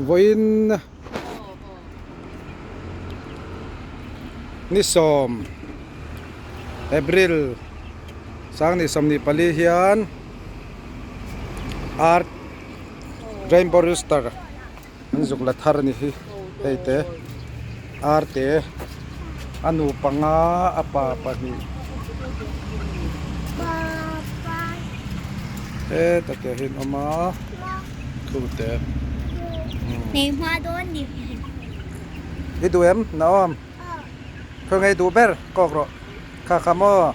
Vawiin ni sawm April sangni 24 hian Art Rainbow Rooster an zuk la thar a ni hi hei te ar te a nu panga a pa pahnih heta te hi an awm a thu te i duh em naawm khawnge i duh ber kawk rawh kha kha maw.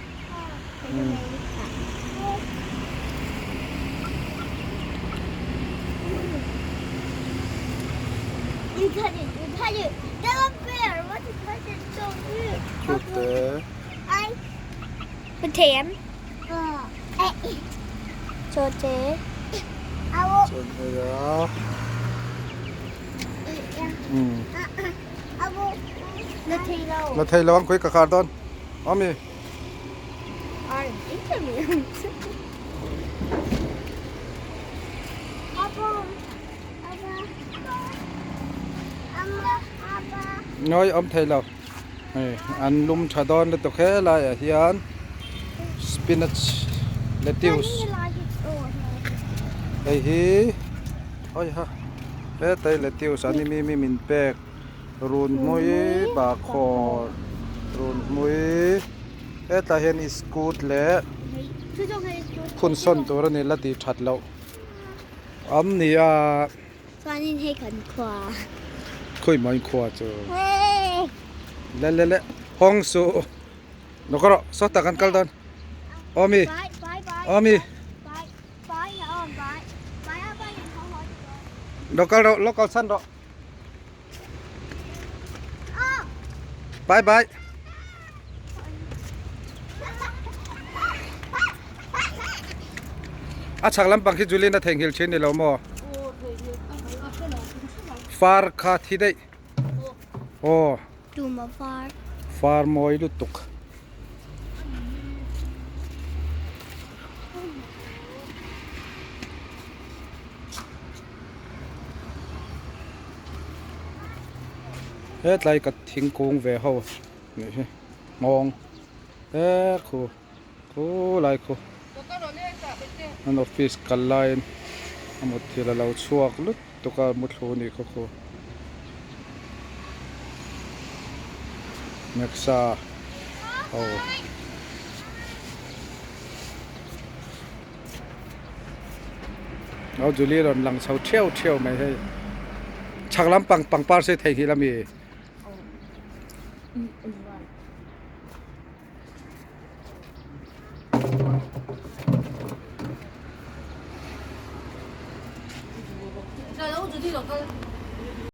La thei lo ang khawi ka khar dawn awmi. Ngawi awm thei lo hei an lum tha dawn lutuk helai ah hian spinach lettuce hei hi hawiha hetai lettuce an ni mi min pek. Runhmui bahkhawr runhmui hetlai hian iskut leh phun sawn tur a ni la tih that loh awm ni a. Chuanin hei kan khua. Khawi maw in khua chu. Le le le hawng suh lo ka rawh sawtah kan kal dawn awmi awmi. Lo kal rawh lo kal san rawh. Bye bye. A chhak lampang khi Julian a theihnghilh thin ni lo maw? Far kha thi daih. Aw. Tuma far. Far mawi lutuk. Hetlai ka thingkung ve ho nih hi nghawng he khu khulai khu an office kal laiin a mutthilh a lo chhuak lutuk a muthlu nih khaw khu Nexa ho. Nau Julie rawn lang chho theu theu mai hei. Chhak lampang pangpar sei thei nghilh ami.